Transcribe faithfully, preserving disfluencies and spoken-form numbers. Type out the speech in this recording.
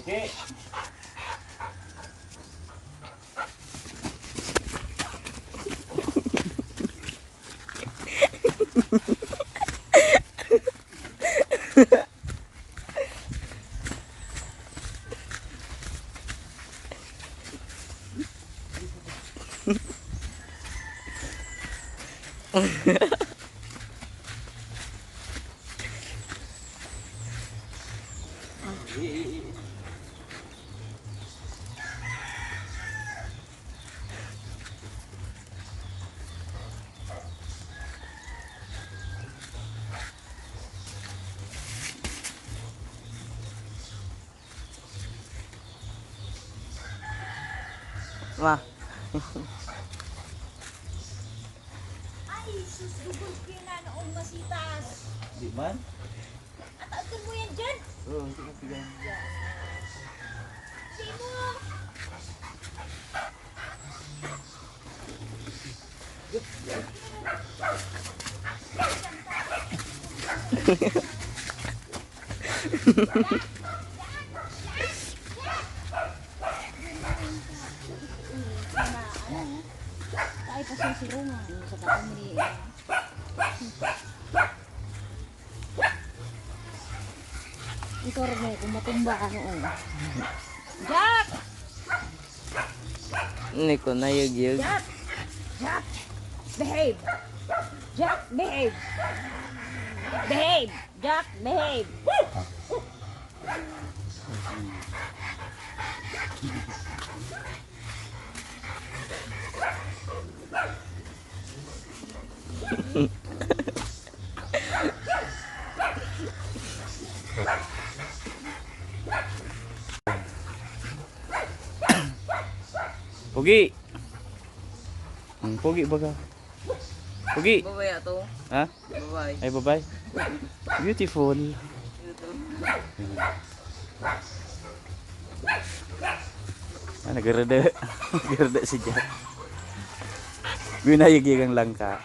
Okay. Ma. Ay, sus, dugol ko yan na noong masitas. Di man? Atakan mo yan dyan. Oo, hindi ko pigang. Hindi mo. Ay, pa sa sirungan. Sa taong ni Ito rin eh, kung matumba, ano, oh. Jack! Ni ko nayugyug. Jack! Jack! Behave! Jack, behave! Behave! Jack, behave! Pugi. Hmm, pugi baga. Pugi. Babae ato. Ha? Babae. Ay, babae. Beautiful. Ito. Ah, nagarada. Nagarada si Jack. Ginayag-yagang langka.